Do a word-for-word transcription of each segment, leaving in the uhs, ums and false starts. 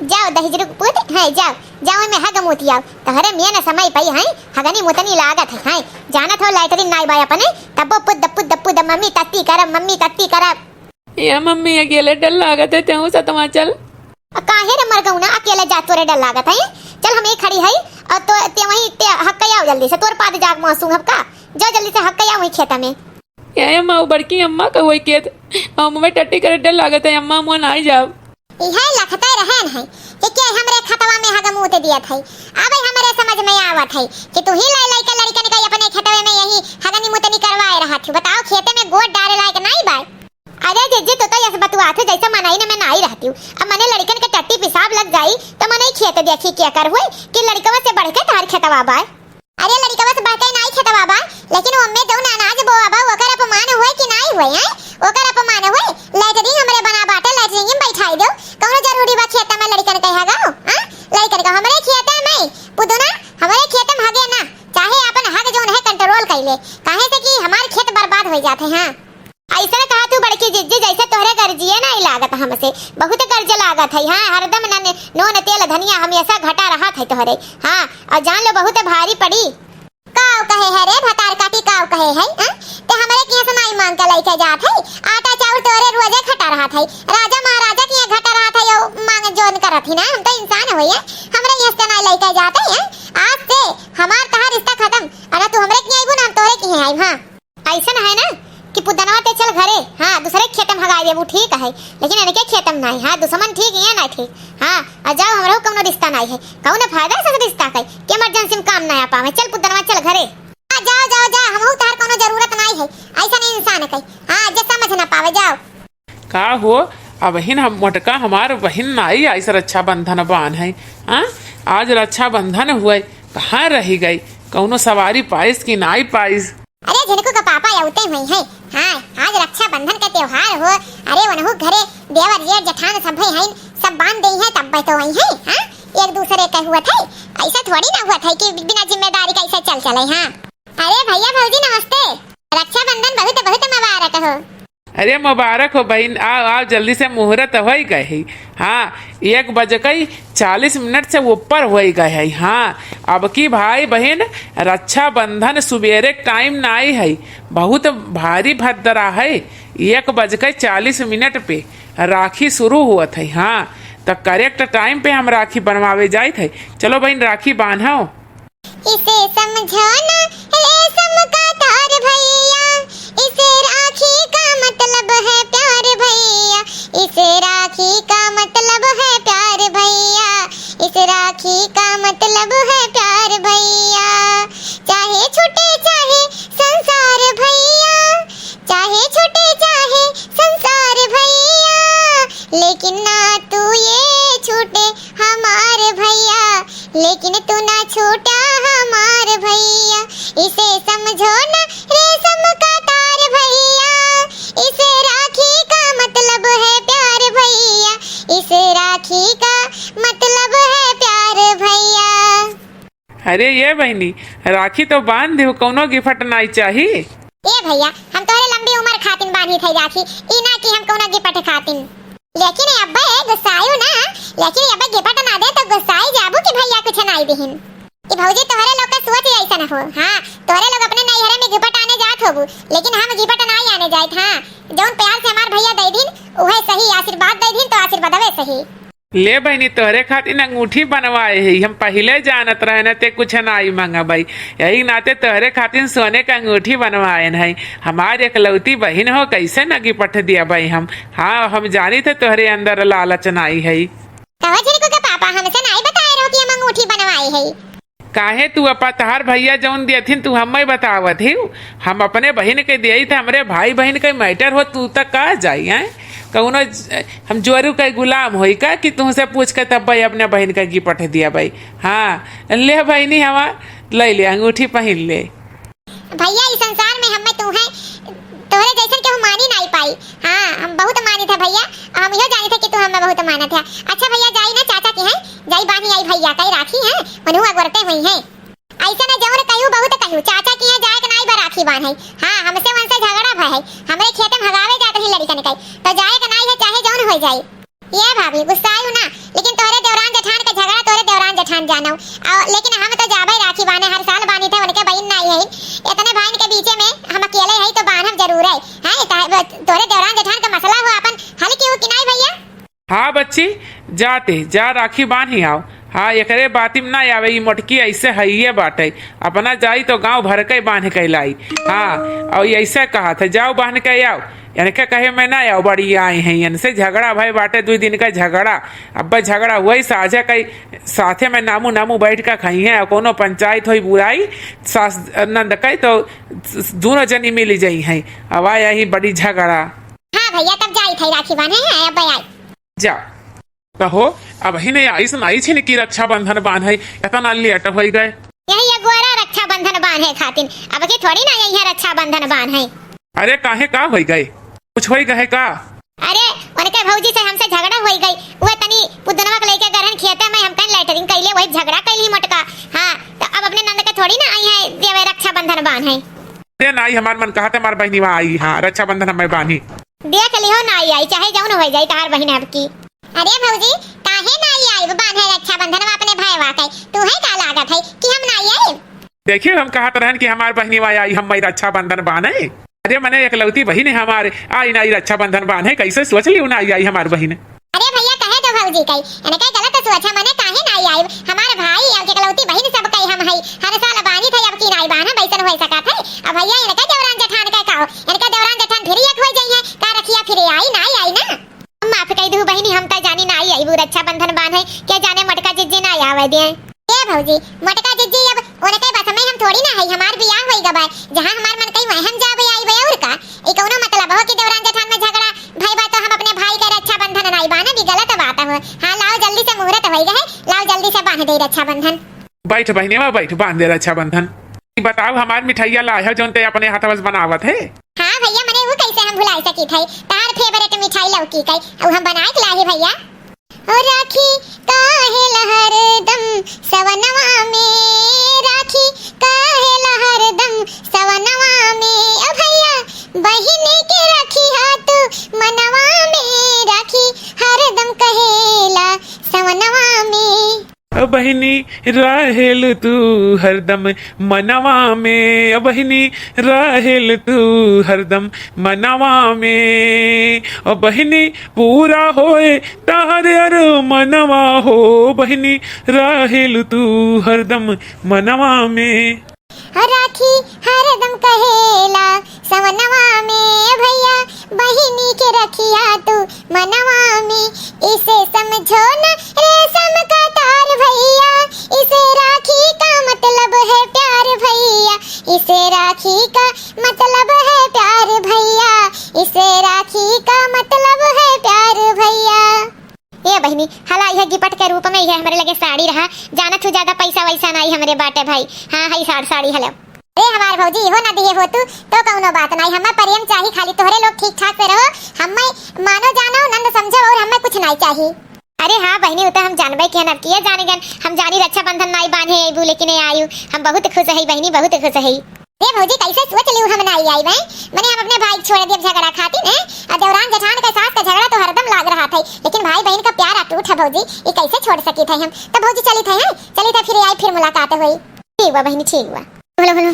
जाओ दहिजरू के पूत, हैं, जाओ, जाओ एमे हग मूति आओ। तोहरे मेन समय पई, हैं, हगनी मुतनी लागत है, हैं। जानत हो लैटरिन नाई बाय अपने, तब्बो पुद पुद पुद मम्मी तत्ती करब, मम्मी तत्ती करब। ए मम्मी, अकेले डर लागत है, तेहू सतवा चल। आ काहे रे मरगौना, अकेले जात तोरे डर लागत है? चल हम ही खड़ी है, और तो ते वहीं ते हक्के आओ जल्दी से, तोर पाद जाग मासूम हबका। जाओ जल्दी से हक्के आओ वहीं खेत में। ए अम्मा, वो बड़की अम्मा का वही खेत, हम में टट्टी करे डर लागत है, अम्मा, मुआ नाई जाओ। इहे लखते रहन है कि के हमरे खतवा में हग मूत दियत है। अब हमरे समझ में आवत है कि तू ही लाई लाई के लड़कन का अपने खेतवे में यही हगनी मुतनी करवाए रहत हो। बताओ, खेते में गोड़ डारे लायक नाई बाय। अरे जिज्जी, तू तो यस बतुआत हो जैसे मनई न में नाई रहती हूँ। अब मने लड़कन के टट्टी पेशाब लग जाई तो मनई खेत देखी के कर हुए कि लड़कवा से बढ़ के तार खेतवा बाय। अरे लड़कवा से बढ़ के नाई खेतवा बा, लेकिन ओमे जौन अनाज बोआ बा, ओकर अपमान हुए कि नाई हुए, हैं? ओकर अपमान हुए। लैटरिन हमरे बना बाटे, लैटरिन में बैठाई दो। कौनो जरूरी बा खेत में लड़कन के हगाओ, हाँ? लड़कन का हमरे खेते में, पुदुना, हमरे खेते में हगे ना, चाहे अपन हग जौन है control कर ले, काहे से कि हमार खेत बर्बाद हो जाते हैं। ऐसन कहा तू बड़की जिज्जी, जैसे तोहरे गर्जिए नाई लागत हमसे, बहुत गर्ज लागत है। हाँ, हरदम नन-, नून तेल धनिया हमेशा घटा रहत है तोहरे। हाँ, और जान लो बहुत भारी पड़ी। काव कहे है रे भतार काटी, काव कहे है, हाँ? ते हमरे किहाँ से नाई मांग के लइके जात है, आटा चाउर तोहरे रोजे घटा रहत है, राजा महाराजा किहाँ घटा रहत है, यो मांग जोन करत ही ना, हम तो इंसान होई है, हमरे किहाँ से नाई लइके जात है, हाँ? आज से हमार तहार रिश्ता खत्म, अगर तू हमरे किहाँ आइबू ना, हम तोहरे किहाँ आइब, हाँ। ऐसन है ना कि पुदनवा ते चल घरे, हाँ, दूसरे के खेत में हगाई देबू, ठीक है, लेकिन इनके खेत में नाई, हाँ, दुश्मन ठीक, ये नाई ठीक, हाँ, आ जाओ, हमरो कौनो रिश्ता नाई है, कौनो फायदा से रिश्ता के, के emergency में काम ना आ पावे, चल पुदनवा चल घरे। आ जाओ, जाओ, जाओ, हमहू तहार कौनो जरूरत नाई है, ऐसन इंसान के, हाँ, जे समझ ना पावे, जाओ। का हो, अबहिन हम मोटका हमार बहिन नाई आइस रक्षाबंधन बान्हे, हाँ? आज रक्षाबंधन हुए, कहाँ रही गई? कौनो सवारी पाइस कि नाई पाइस? अरे झिनकू का पापा अउते हुई हैं। हाँ, आज रक्षाबंधन का त्योहार हो। अरे वनहु घरे देवर जेठ जेठान सभे हैं, सब बांध देई हैं, तब तो वही हैं। हाँ, एक दूसरे के हुआ थे, ऐसा थोड़ी ना हुआ थे कि बिना जिम्मेदारी कैसे चल चले। हाँ, अरे भैया भौजी नमस्ते, रक्षाबंधन बहुत बहुत मुबारक हो। अरे मुबारक हो बहिन, आओ, आओ, जल्दी से मुहूर्त होइ गए है। हाँ, एक बज के चालीस मिनट से ऊपर होइ गए है। हाँ, अब की भाई बहिन रक्षाबंधन सुबेरे के time नाई है, बहुत भारी भद्रा है। एक बज के चालीस मिनट पे राखी शुरू होत है। हाँ, तो correct time पे हम राखी बनवावे जाइत है। चलो बहिन, राखी बांधो। इसे समझो ना रेशम का तार भैया, इस राखी का मतलब है प्यार भैया, इस राखी का मतलब है प्यार भैया, इस राखी का मतलब है प्यार भैया। चाहे छूटे चाहे संसार भैया, चाहे छूटे चाहे संसार भैया, लेकिन ना तू ये छूटे हमार भैया, लेकिन तू ना छूटा हमार भैया। इसे समझो ना रेशम का तार भैया, इस राखी का मतलब है प्यार भैया, इस राखी का मतलब है प्यार भैया। अरे ये बहिनी, राखी तो बांध दिहु, कौनो gift नाई चाही। ए भैया, हम तोहरे लंबी उम्र खातिन बांधी थे राखी, ई ना कि हम कौनो gift खातिन। लेकिन ए अब्बे गुस्सायु ना, लेकिन ए अब्बे gift ना दे तो गुस्साई जाबू कि भैया कुछ नाई दिहिन। ई भौजी तोहरे लोग का सोच ऐसन हो। हाँ, तोहरे लोग अपने नैहरे में gift आने जात होबू, लेकिन हम gift नाई आने जाइत। हाँ, जौन प्यार से हमार भैया दे दिन, उहे सही, आशीर्वाद दे दिन तो आशीर्वादवे सही। ले बहिनी, तोहरे खातिर अंगूठी बनवाए है, हम पहिले जानत रहे न ते कुछ नाई मंगबई, यही नाते तोहरे खातिर सोने का अंगूठी बनवाए है। हमार एकलौती बहिन हो, कैसे न gift दिया भाई हम। हाँ, हम जानी थे तोहरे अंदर लालच नाई है। कहो झिनकू के पापा, हमसे नाई बताए रहो कि हम अंगूठी बनवाए है। काहे तू अपा, तहार भैया जौन दियथिन तू हम्मे बतावत ही, हम अपने बहिन के दियई त हमरे भाई बहिन के matter हो, तू तक का जाई हैं? कौनो ज-, हम जोरू के गुलाम होई का कि तुहसे पूछ के तब भाई अपने बहिन के gift दिया भाई? हाँ, ले बहिनी हमार, ले ले अंगूठी पहिन ले। भैया, ई संसार में हम्मे तू है, तोहरे जैसन केहू मानी नाई पाई। हाँ, हम बहुत मानित है भैया, हम इहो जानित है कि तू हम्मे बहुत मानत है। अच्छा भैया, जाई ना चाचा के हैं, जाई बांधी आई भैया कई राखी हैं, उन्हू अगोरते हुई हैं। ऐसे ना जौन कहू बहुत कहू, चाचा के यहाँ जाए के नाई बा राखी बांधे। हाँ, हमसे वनसे झगड़ा भय है, हमरे खेते में हगावे जात ही लड़िकन के, तो जाए के नाई है चाहे जौन हो जाई। ये भाभी गुस्सायु ना, लेकिन तोहरे देवरा जानौ। और लेकिन हम तो जाबै राखी बान्हे, हर साल बान्ही थे, उनके बहिन नाई है। इतने भाइन के बीचे में हम अकेले है तो बान्हब जरूर है। हैं, तोहरे देवरान जेठान का मसला हो, अपन हल किहू कि नाई भइया? हाँ बच्ची, जा ते, जा राखी बान्ही आव। हाँ, एकरे बाती में ना आवे, ई मोटकी ऐसे हइये बाटे। अपना जाई तो गाँव भर के बान्ह के लाई। हाँ, और ऐसे कहा था, जाओ बान्ह के आओ। इनके कहे में ना आओ, बड़ी आई हैं, इनसे झगड़ा भय बाटे, दुई दिन का झगड़ा। अब झगड़ा हुआ ही साझा कई, साथे में नामू नामू बैठ के खाई हैं, कोनो पंचायत होई बुराई, सास नंद कई तो दोनों जनी मिली जाई हैं। अब आया ही बड़ी झगड़ा। हाँ भइया, तब जाई थे राखी बान्हे, अब आई। जा। कहो, अबहिन आइस नाई छिन की रक्षाबंधन बान्हे, एतना लेट होइ गए। यही अगोरा रक्षाबंधन बान्हे खातिन, अब की थोड़ी ना यही रक्षाबंधन बान्हे। अरे काहे, का होइ गए? कुछ होइ गए का? अरे, उनके भौजी से हमसे झगड़ा होइ गई। वह तनी पुदनवा के लेके गरहन खेते में हम कहीं लैटरिन कैले, वही झगड़ा कैली मोटका। हाँ, तो अब अपने नंद के थोड़ी ना आई है देवे रक्षाबंधन बान्हे। अरे नाई, हमार मन कहत है हमार बहिनी वहाँ आई, हाँ, रक्षाबंधन हमें बान्ही। देख लिहो, नाई आई, चाहे जौन होइ जाई तहार बहिन अब की। अरे भौजी, काहे नाई आइब बान्हे रक्षाबंधन में अपने भयवा के? तू है का लागत है कि हम नाई आइब? देखिए, हम कहत रहन कि हमार बहिनी वहाँ आई, हम मई रक्षाबंधन बान्हे। अरे मने एकलौती बहिन है हमारे, आई नाई रक्षाबंधन बान्हे, कैसे सोच लियो नाई आई हमार बहिन? अरे भइया, कहे दो भौजी कई, इनके गलत सोच है, मने काहे नाई आइब? हमार भाई और एकलौती बहिन सब कई हम हई, हर साल बान्ही थे, अब की नाई बान्हे, वैसन होइ सकत है? अब भइया, इनके देवरान जेठान के का हो? इनके देवरान जेठान फिर एक होइ जाई है, का रखिया फिर आई, नाई आई ना? माफ कई दू बहिनी, हम त जानी नाई आइबू रक्षाबंधन बान्हे, के जाने मोटका जिज्जी नाई आवे दे। ए भौजी, मोटका जिज्जी अब उनके बस में हम थोड़ी ना है, हमार बियाह होई गबा, जहाँ हमार मन कही वहीं हम जाबे आइबे, और का? ई कौनो मतलब हो कि देवरान जेठान में झगड़ा भई बा तो हम अपने भाई के रक्षाबंधन नाई बान्हे, ई गलत बात हो। हाँ, लाओ जल्दी से मुहूर्त होई गए, लाओ जल्दी से बान्ह दे रक्षाबंधन। बैठ बहिनेवा, बैठ, बान्ह दे रक्षाबंधन। ई बताओ, हमार मिठाइया लाए हो जौन ते अपने हाथवा से बनावत है? हाँ भइया, मने वो कैसे हम भुलाई सकी थे, तार फेवरेट मिठाई लौकी कई, वो हम बनाए के लाए भइया। ओ राखी काहेला हरदम सवनवा में, राखी काहेला हरदम सवनवा में, ओ भइया बहिनी के राखी हाथ मनवा में, राखी हरदम कहेला सवनवा में। ओ बहिनी रहेल तू हरदम मनवा में, ओ बहिनी रहेल तू हरदम मनवा में, ओ बहिनी पूरा होए तहरे अर मनवा हो, बहिनी रहेल तू हरदम मनवा में। राखी हरदम कहेला सवनवा में, भइया बहिनी के रखिया तू मनवा में। इसे समझो ना रेशम का तार भइया, इसे राखी का मतलब है प्यार भइया, इसे राखी का मतलब है प्यार भइया, इसे राखी का मतलब है प्यार भइया। ए बहिनी, हला यह गिफ्ट के रूप में यह हमरे लगे साड़ी रहा, जाना तू ज्यादा पैसा वैसा नाई हमरे बाटे भाई। हाँ, हई साड़ साड़ी हला। अरे हमार भौजी, इहो ना दिए हो तू, तो कौनो बात नाई, हमें प्रेम चाही, खाली तोहरे लोग ठीक ठाक से रहो, हमें मानो जानो, नंद समझो और हमें कुछ नाई चाही। अरे हाँ बहिनी, उ तो हम जानबे के हन, अब किए जाने गन, हम जानी रक्षाबंधन नाई बांधे अइबू, लेकिन ए आयु, हम बहुत खुश हई बहिनी, बहुत खुश हई। ए भौजी, कैसे सोच लियो हम नाई आइबे? मने हम अपने भाई के छोड़ देब झगड़ा खातिर, हैं? और देवरान जेठान के सास का झगड़ा तो हरदम लाग रहा था, लेकिन भाई बहन का प्यार अटूट है भौजी, ये कैसे छोड़ सकी थे हम? तो भौजी चली थे, हैं? चली थे, फिर आई, फिर मुलाकात हुई। ठीक बा बहिनी, ठीक बा। बोलो, बोलो।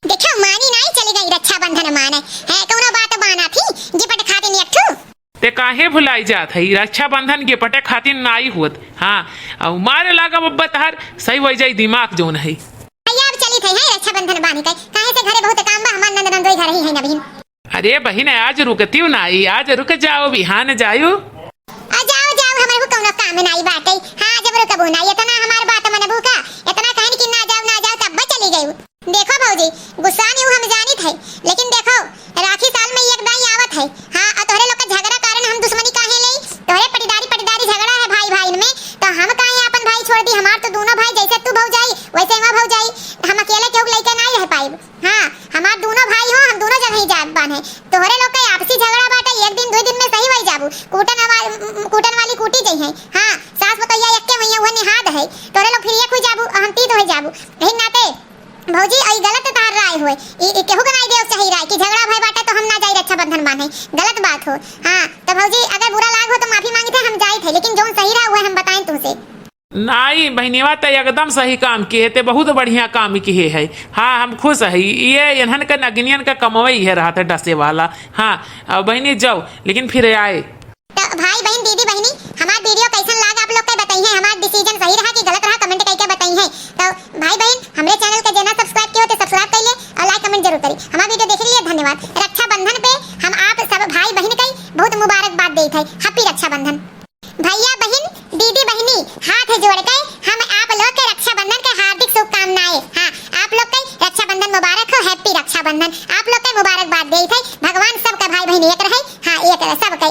देखो, मानी नाई चली गई रक्षाबंधन माने। है, कौनो बात बाना थी, गिफ्ट खातिर एक ठू। ते काहे भुलाई जात हई? रक्षाबंधन गिफ्ट खातिर नाई होत। हाँ, अउ मारे लागब अब तहार सही होइ जाई दिमाग जौन है। भैया, अब चली थे, हैं, रक्षाबंधन बांध के। काहे से घरे बहुत काम बा, हमार नंद नंदोई घर ही है ना बहिन। अरे बहिन, आज रुकतिउ नाई, आज रुक जाओ, बिहान जायो। आ जाओ, जाओ, हमरे को कौनो काम नाई बाटे। हाँ, जब रुकबो नाई, इतना हमार बात मनबू का? इतना कहन कि ना जाओ, ना जाओ, तब चली गई। देखो भौजी, गुस्सा नहीं हूँ, हम जानित है, लेकिन देखो, राखी साल में एक दाई आवत है। हाँ, और तोहरे लोग का झगड़ा कारण हम दुश्मनी काहे ले? तोहरे पटीदारी, पटीदारी झगड़ा है भाई भाई में, तो हम काहे अपन भाई छोड़ दी? हमार तो दोनों भाई, जैसे तू भौजाई, वैसे वहाँ भौजाई, हम अकेले केहू लइके नाई रह पाइब। हाँ, हमार दोनों भाई हो, हम दोनों जगह ही जात बान है। तोहरे लोग के आपसी झगड़ा बाटे, एक दिन, दो दिन में सही होई जाबू। कूटन वाली, कूटन वाली कूटी जई है। हाँ, सास पतोहिया एक्के हुई है, वह निहाद है। तोहरे लोग फिर एक हुई जाबू, हम तीन हुई जाबू। यही नाते भौजी, ई गलत तार राय होए। ई, ई केहू के नाई देव सही राय कि झगड़ा भय बाटे तो हम ना जाई रक्षाबंधन बांधे। गलत बात हो। हाँ, तो भौजी, अगर बुरा लाग हो तो माफी मांगी थे, हम जाई थे, लेकिन जौन सही रहा हुआ हम बताएं तुमसे। नाई बहिनिया, त एकदम सही काम किहे, ते बहुत बढ़िया काम किहे है। हाँ, हम खुश है। ये इन्हन के नगिनियन का कमवई है रहत है डसे वाला। हाँ, अब बहिनी जाओ, लेकिन फिर आए। तो भाई बहिन, दीदी बहिनी, हमार video कैसन लाग आप लोग के बताई है, हमार decision सही रहा कि गलत रहा, comment करके बताई है। तो भाई बहिन, हमरे channel के जे ना subscribe किए हो तो subscribe कर ले और like comment जरूर करी। हमार video देखे के लिए धन्यवाद। रक्षाबंधन पे हम आप सब भाई बहिन के बहुत मुबारकबाद देत है, happy रक्षाबंधन। भैया बहिन, दीदी बहिनी, हाथ जोड़ के हम आप लोग के रक्षाबंधन के हार्दिक शुभकामनाएं। हाँ, आप लोग के रक्षाबंधन मुबारक हो, happy रक्षाबंधन। आप लोग के मुबारकबाद देत है, भगवान सबका भाई बहिन एक रहे। हाँ, एक रहे, सबका